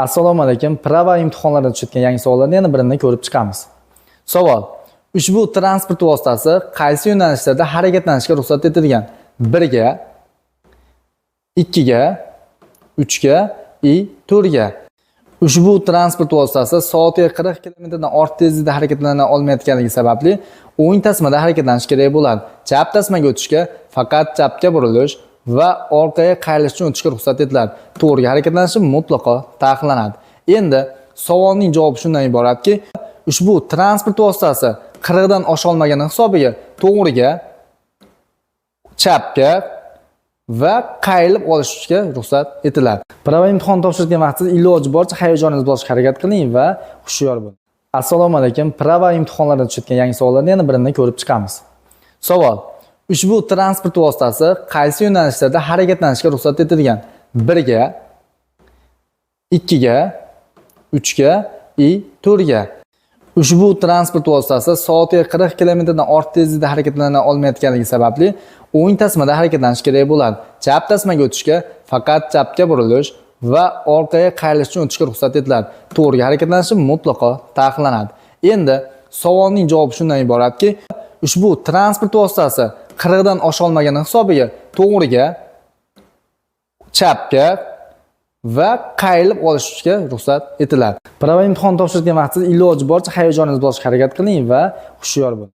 Assalomu alaykum. Prava imtihonlarida tushayotgan yangi savollarni yana birini ko'rib chiqamiz. Savol: ushbu transport vositasi qaysi yo'nalishlarda harakatlanishga ruxsat etilgan? 1 ga, 2 ga, 3 ga и 4 ga. Ushbu transport vositasi soatiga 40 kilometrdan ortiq tezlikda harakatlana olmayotganligi sababli o'ng tasmada harakatlanish kerak bo'ladi. Chap tasmaga o'tishga faqat chapga burilish va orqaga qayrish uchun o'tishga ruxsat etiladi. To'g'riga harakatlanishi mutlaqo taqiqlanadi. Endi savolning javobi shundan iboratki, ushbu transport vositasi 40 dan osha olmagani hisobiga to'g'riga, chapga va qayrilib olishga ruxsat etiladi. Prava imtihon topshirgan vaqtingizda iloji boricha hayajoningizni bosishga harakat qiling va hushyor bo'ling. Assalomu alaykum. Prava imtihonlarida tushayotgan yangi savollarni yana birini ko'rib chiqamiz. Savol: ushbu transport vositasi qaysi yo'nalishlarda harakatlanishga ruxsat etilgan? 1 ga, 2 ga, 3 ga и 4 ga. Ushbu transport vositasi soatiga 40 kilometrdan ortiq tezlikda harakatlana olmayotganligi sababli o'ng tasmada harakatlanish kerak bo'ladi. Chap tasmaga o'tishga faqat chapga burilish va orqaga qayrish uchun o'tishga ruxsat etiladi. To'g'riga harakatlanishi mutlaqo taqiqlanadi. Endi savolning javobi shundan iboratki, ushbu transport vositasi 40 dan osha olmagani hisobiga to'g'riga, chapga va qayrilib olishga ruxsat etiladi. Prava imtihon topshirgan vaqtingizda iloji boricha hayajoningizni bosishga harakat qiling va hushyor bo'ling.